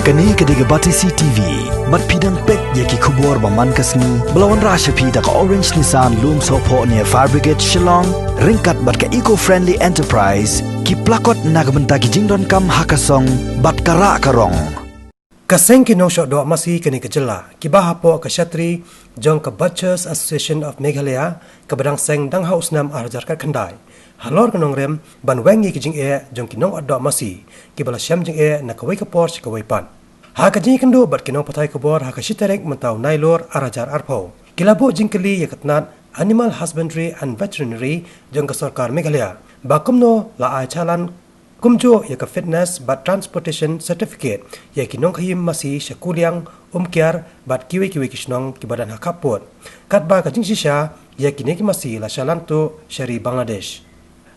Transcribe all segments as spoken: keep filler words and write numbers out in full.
Kane ka dei ka Batesi T V. Bad phi dang peit ïa ki khubor ba man ka sngi ba la wanrah sha phi da ka Orange Nissan Lumsohphoh near Fire Brigade Shillong, ryngkat bad ka Eco Friendly Enterprise, ki plakot na ka bynta ki jingdonkam ha ka song bad ka rah ka rong. Ka seng ki nongshah doh masi kane ka jylla, kiba hapoh ka shatri jong ka Butchers Association of Meghalaya, kaba dang seng dang ha u snem ar hajar khatkhyndai, halor ka nongrim ban weng ïa ki jingeh jong ki nongdoh masi kiba la shem jingeh na kawei ka por sha kawei pat. Ha ka jingïakynduh bad ki nongpathai khubor ha ka shi tarik mynta u Nailur ar hajar arphew, ki la buh jingkylli ïa ka tnat Animal Husbandry and Veterinary jong ka sorkar Meghalaya ba kumno la ai challan kumjuh ïa ka fitness bad transportation certificate ïa ki nongkhaïi masi sha Kuliang, Umkiar bad kiwei kiwei ki shnong kiba don ha khappud, katba ka jingshisha ïa kine ki masi la shallan tuh sha ri Bangladesh.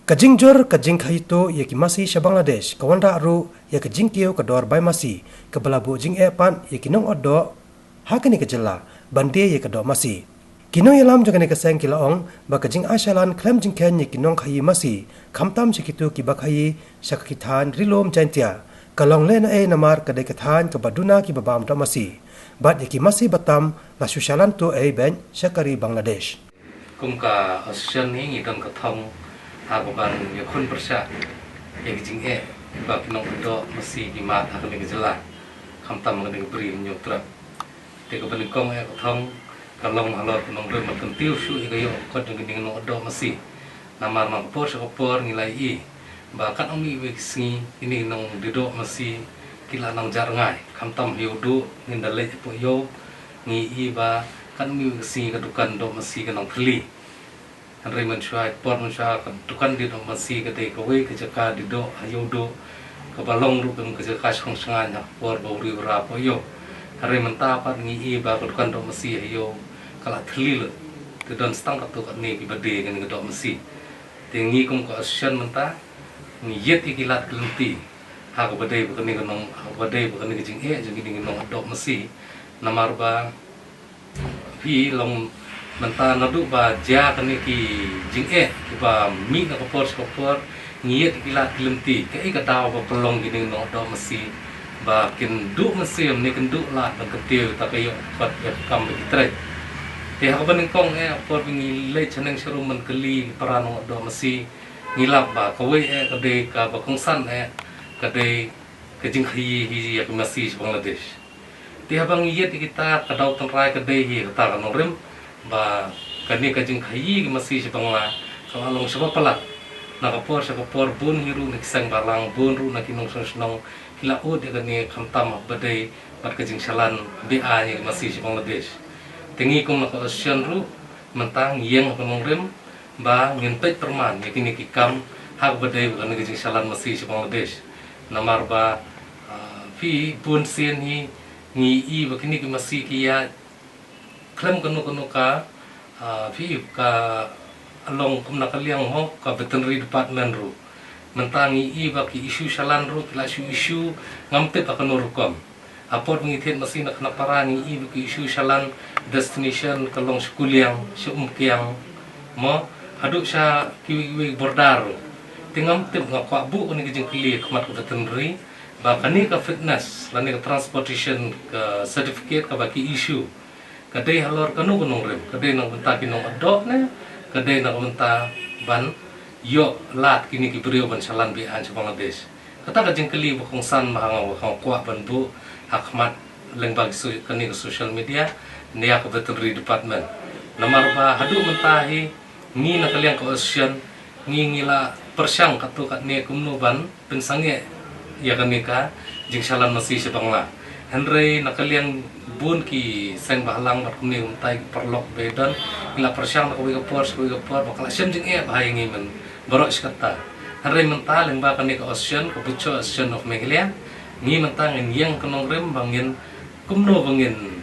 Ka jingjur ka jingkhaïi tuh ïa ki masi sha Bangladesh ka wanrah ruh ïa ka jingkiew ka dor bai masi kaba la buh jingeh pat ïa ki nongdoh ha kane ka jylla ban die ïa ka doh masi. Ki nongïalam jong kane ka seng ki la ong ba ka jingai shallan khlem jingkheiñ ïa ki nongkhaïi masi, khamtam sha kito kiba khaïi sha ka ki thaiñ Ri-lum Jaiñtia, ka long lehnohei namar ka dei ka thaiñ kaba duna kiba bam doh masi. Bad ïa ki masi batam la shu shallan tuh ei beiñ sha ka ri Bangladesh. Kum ka association hi ngi don ka thong ha kaban ïakhun pyrshah ïa ki jingeh ba ki nongdoh masi ki mad ha kane ka jylla, khamtam ha kane ka bri Hynñiewtrep. Te kaba nyngkong eh ka thong ka long halor ka nongrim ban kyntiew shuh ïa ka ïoh ka kot jong kine ki nongdoh masi. Namar na ka por sha ka por ngi la ïohi ba katno mih wei ki sngi kine ki nongdoh masi ki la nang jar ngai, khamtam ha ïewduh ngin da leit hapoh ïew, ngi ïohi ba katno mih wei ki sngi ka dukan doh masi ka nang thylli. Hynrei mynshuwa, por mynshuwa ka dukan die doh masi ka dei kawei ka jaka die doh ha ïewduh, kaba long ruh kum ka jaka shong shngaiñ ha ka por ba u riew u ra hapoh ïew. Hynrei mynta pat ngi ïohi ba ka dukan doh masi ha ïew ka la thylli lut. Te don tang katto katne kiba die kane ka doh masi. Te ngi kum ka association mynta ngi ïit ïa ki lad ki lynti ha kaba dei bad kane ka nong, ha kaba dei bad kane ka jingeh jong kine ki nongdoh masi. Namar ba phi long mynta naduh ba jia kane ki jingeh kiba mih na ka por sha ka por, ngi ïit ïa ki lad ki lynti kaei ka daw ba pynlong kine ki nongdoh masi ba kin duh mynsiem ne kin duh lad ban kyntiew ïa ka ïoh ka kot ïa ka kam ba ki trei. Te ha kaba nyngkong eh, ha ka por ba ngi leit shaneng sharum ban kylli ki para nongdoh masi, ngi lap ba kawei eh ka dei kaba kongsan eh ka dei ka jingkhaïi hi ïa ki masi sha Bangladesh. Te haba ngi ïit ïa kita, ka daw tynrai ka dei hi kata ka nongrim ba kane ka jingkhaïi ki masi sha Bangla ka la long shaba palat. Na ka por sha ka por bun hi ruh na ki seng bhalang, bun ruh na ki nongshong shnong ki la ud ïa kane, khamtam ha kaba dei bad ka jingshallan be-aiñ ïa ki masi sha Bangladesh. Te ngi kum na ka association ruh mynta ngi ïeng ha ka nongrim ba ngin peit pyrman ïa kine ki kam ha kaba dei bad kane ka jingshallan masi sha Bangladesh. Namar ba, ah, phi, bun sien hi ngi ïohi ba kine ki masi ki ïaid khlem kano kano ka, ah, phi, ka long kum na ka liang mo ka veterinary department ruh. Mynta ngi ïohi ba ki issue shallan ruh ki la shu issue ngam tip ha kano rukom. Ha por ba ngi thied masi na Khanapara ngi ïohi ba ki issue shallan destination ka long sha Kuliang, sha Umkiang, mo, haduh sha kiwei kiwei border ruh. Te ngam tip, nga kwah buh kane ka jingkylli ha khmat ka veterinary ba kane ka fitness lane ka transportation ka certificate kaba ki issue ka dei halor kano ka nongrim, ka dei na ka bynta ki nongdoh ne ka dei na ka bynta ban ïoh lad kine ki briew ban shallan be-aiñ sha Bangladesh. Kata ka jingkylli ba kongsan ba nga, ba nga kwah ban buh ha khmat lyngba ki so-, kane ka social media ne ïa ka veterinary department. Namar ba haduh mynta hi ngi na ka liang ka association ngi, ngi la pyrshang katto katne kumno ban pynsangeh ïa kane ka jingshallan masi sha Bangla. Hynrei na ka liang bun ki seng bhalang bad kumne kumtai ki paralok ba don, ngi la pyrshang na kawei ka por sha kawei ka por ba ka la shem jingeh bha ïa ngi myn baroh shi katta. Hynrei mynta lyngba kane ka association, ka Butcher Association of Meghalaya, ngi mynta ngin ïeng ha ka nongrim ba ngin kumno ba ngin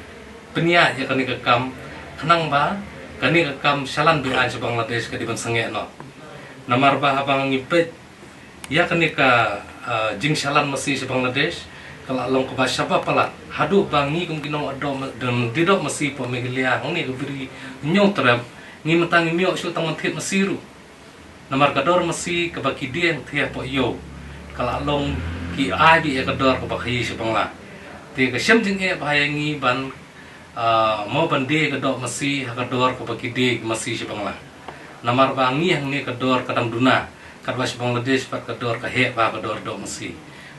pynïaid ïa kane ka kam khnang ba kane ka kam shallan be-aiñ sha Bangladesh ka dei ban sangeh noh. Namar ba haba ngi peit ïa kane ka, ah, jingshallan masi sha Bangladesh ka la long kaba shaba palat. Haduh ba ngi kum ki nongdoh ma-, don die doh masi hapoh Meghalaya hangne ka bri Hynñiewtrep, ngi mynta ngim ïoh shuh tang ban thied masi ruh. Namar ka dor masi kaba ki die hangthie hapoh ïew ka la long ki ai beit ïa ka dor kaba khaïi sha Bangla. Te ka shem jingeh bha ïa ngi ban, ah, mo ban die ka doh masi ha ka dor kaba ki die masi sha Bangla. Namar ba ngi hangne ka dor ka dang duna, katba sha Bangladesh pat ka dor ka heh bha ka dor doh masi.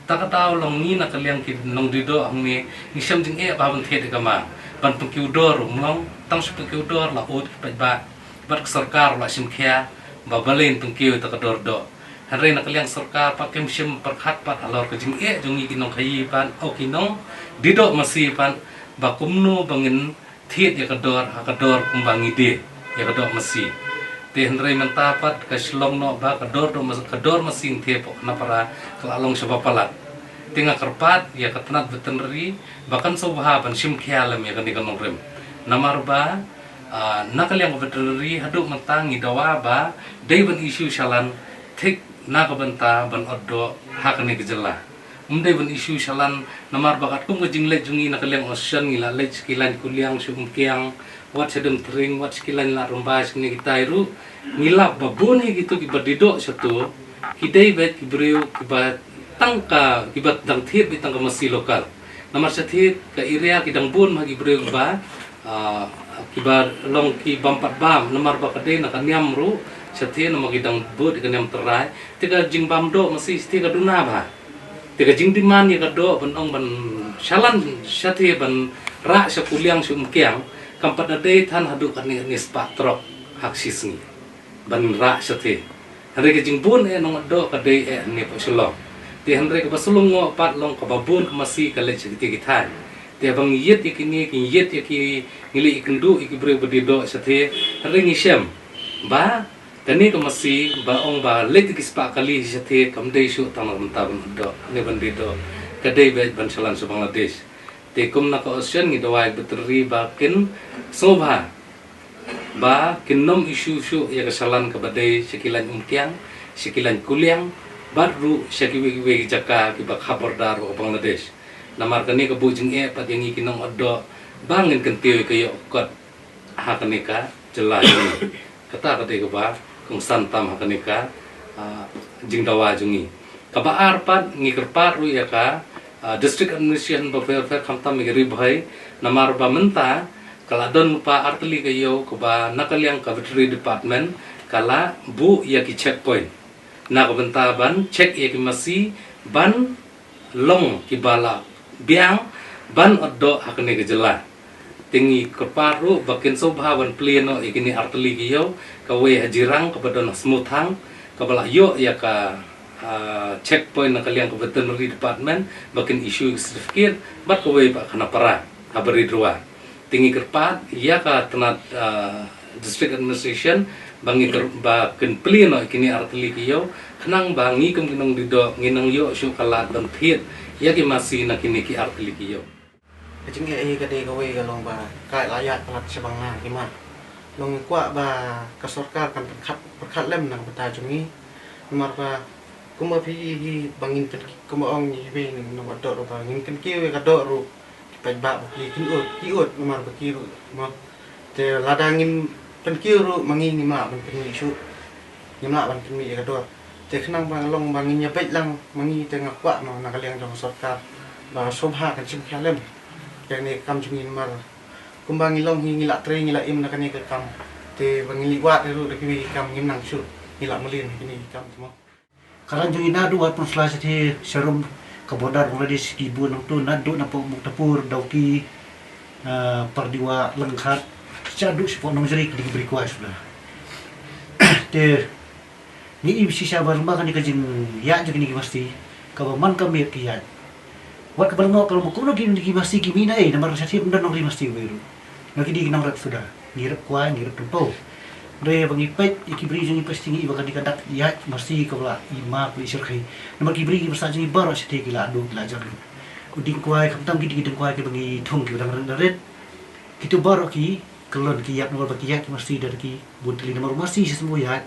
Ta ka daw long ngi na ka liang ki nongdie doh hangne ngi shem jingeh bha ban thied ïa ka ma. Ban pynkiew dor um long, tang shu pynkiew dor la ud ki paidbah. Bad ka sorkar la shim khia ba balei pynkiew ïa ka dor doh. Hynrei na ka liang sorkar pat kim shim pyrkhat pat halor ka jingeh jong ngi ki nongkhaïi pat, o ki nongdie doh masi pat, ba kumno ba ngin thied ïa ka dor, ha ka dor kumba ngi die ïa ka doh masi. Te hynrei mynta pat ka shlong noh ba ka dor doh mas-, ka dor masi ngin thied hapoh Khanapara ka la long shibun palat. Te nga kyrpad ïa ka tnat veterinary ba kan sngewbha ban shim khia lem ïa kane ka nongrim. Namar ba, ah, na ka liang ka veterinary haduh mynta ngi dawa ba dei ban issue challan thik na ka bynta ban ot doh ha kane ka jylla. Ym dei ban issue challan namar ba katkum ka jingleit jong ngi na ka liang Ocean ngi la leit sha ki lain Kuliang, sha Umkiang, wat sha Demtring, wat sha ki lain Ladrymbai, sha kine kitai ruh ngi lap ba bun hi kito kiba die doh shato ki dei beit ki briew kiba tang ka, kiba dang thied beit tang ka masi local. Namar shathie ka area ki dang bun bha ki briew kiba, ah, kiba long ki bam pat bam, namar ba ka dei na ka niam ruh shathie, namar ki dang bud ka niam trai. Te ka jingbam doh masi shathie ka duna bha. Te ka jingdemand ïa ka doh ban ong ban challan shathie ban rah sha Kuliang sha Umkiang kam pat da dei than haduh katne katne spah trok ha ka shi sngi ban rah shathie. Hynrei ka jingbun eh nongdoh ka dei eh hangne hapoh Shillong. Te hynrei kaba shlong noh pat long kaba bun ka masi ka leit sha kiti ki thaiñ. Te ba ngi ïit ïa kine, ki ïit ïa ki, ngi leit ïakynduh ïa ki briew ba die doh shathie. Hynrei ngi shem ba kane ka masi ba ong ba leit ki spah kali shathie kam dei shuh tang na ka bynta ban doh ne ban die doh. Ka dei beit ban challan sha Bangladesh. Te kum na ka Ocean ngi dawa ïa ka veterinary ba kin sngewbha ba kin nym issue shuh ïa ka challan kaba dei sha ki lain Umkiang, sha ki lain Kuliang, bad ruh sha kiwei kiwei ki jaka kiba khap border bad ka Bangladesh. Namar kane ka buh jingeh pat ïa ngi ki nongdoh ba ngin kyntiew ïa ka ïoh kot ha kane ka jylla jong ngi. Kata ka dei kaba kongsan tam ha kane ka, ah, jingdawa jong ngi. Kaba ar pat ngi kyrpad ruh ïa ka, ah, District Administration bapher bapher khamtam ïa ka Ri Bhoi, namar ba mynta ka la don lypa artylli ka ïew kaba na ka liang ka Veterinary Department ka la buh ïa ki checkpoint na ka bynta ban check ïa ki masi ban long kiba la biang ban ot doh ha kane ka jylla. Te ngi kyrpad ruh ba kin sngewbha ban plie noh ïa kine artylli ki ïew, kawei ha Jirang kaba don ha Smuthang kaba la ïoh ïa ka, ah, checkpoint na ka liang ka Veterinary Department ba kin issue ïa ka certificate, bad kawei pat ha Khanapara ha Baridrowa. Te ngi kyrpad ïa ka tnat, ah, District Administration ba ngi kyr-, ba kin plie noh ïa kine artylli ki ïew khnang ba ngi kum ki nongdie doh ngin nang ïoh shuh ka lad ban thied ïa ki masi na kine ki artylli ki ïew. Ka jingeh hi ka dei kawei ka long ba ka la ïaid palat sha Bangla ki ma. Long ngi kwah ba ka sorkar kan pyrkhat, pyrkhat lem na ka bynta jong ngi. Namar ba kumba phi ïohi ba ngin pyn-, kumba ong ïa kiwei ki nongdoh ruh ba ngin kyntiew ïa ka doh ruh ki paidbah ba ki kynnoh ki ud namar ba ki ruh ma. Te lada ngim pynkiew ruh ma ngi ngim lah ban pynmih shuh. Ngim lah ban pynmih ïa ka dor. Te khnang ba long ba ngin ïa beit lang ma ngi te nga kwah noh na ka liang jong ka sorkar ba sngewbha kan shim khia lem ïa kane ka kam jong ngi namar kumba ngi long hi ngi la trei ngi la im na kane ka kam. Te ba ngi leit wad ruh da kiwei ki kam ngim nang shuh ngi la mlien ha kine ki kam te mo. Ka ran jong ngi naduh Watponsla shathie sharum ka border Bangladesh ki bun nangtu naduh napoh Muktapur, Dawki, ah, Pardiwa, Langkhat, shaduh shapoh Nongjri ki dei ki briew kwai suda. Te ngi im shisha ba lyngba kane ka jingïaid jong kine ki masi kaba man ka miet ki ïaid. Wat kaba lyngngoh ka long ba kumno kine ki masi ki mih na ei namar shathie ym don nongri masi wei ruh. Ngi ki dei ki nongrep suda, ngi rep kwai, ngi rep tympew. Hynrei ba ngi peit ïa ki briew jong ngi peit sha ngi ba kane ka dak ïaid masi kaba la i ma kaba la i shyrkhei. Namar ki briew ki basa jong ngi baroh shathie ki la duh ki la jan. U dieng kwai khamtam ki dei ki dieng kwai kiba ngi thung kiba dang rit rit. Kito baroh ki kyllon ki ïap namar ba ki ïaid ki masi da ki bun tylli namar u masi shisha u ïaid.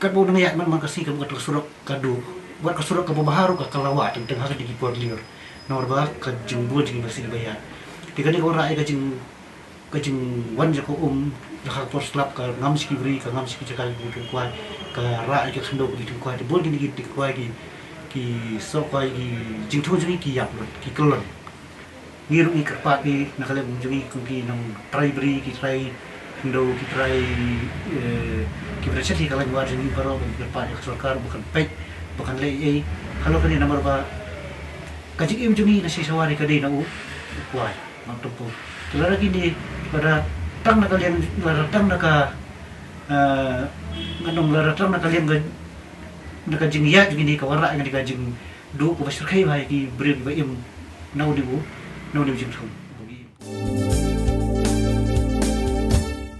Katba u nang ïaid man man ka sngi ka mut ka surok ka duh. Wat ka surok kaba bha ruh ka kylla wah teng teng ha ka dei ki por lyiur. Namar ba ka jingbun jong ki masi kiba ïaid. Te kane ka wanrah ïa ka jing, ka jingwan jong ka um, la ha ka por slap ka ngam sha ki bri, ka ngam sha ki jaka ki dieng kwai, ka rah ïa ka khyndew ki dieng kwai. Te bun kine ki dieng kwai ki, ki sohkoi ki jingthung jong ngi ki ïap lut, ki kyllon. Ngi ruh ngi kyrpad ïa na ka liang jong ngi kum ki nongtrai bri, ki trai khyndew, ki trai, eh, ki briew sha ka liang war jong ngi baroh, ngi kyrpad ïa ka sorkar ba kan peit, ba kan leh ei ei halor kane namar ba ka jingim jong ngi na shisha war ka dei na u kwai, ma tu pu. Lada kine, lada tang na ka liang, lada tang na ka, eh, ngan ong lada tang na ka liang ka, na ka jingïaid jong kine ka wanrah, kane ka jingduh kaba shyrkhei bha ïa ki briew kiba im na une u, na une u jingthung.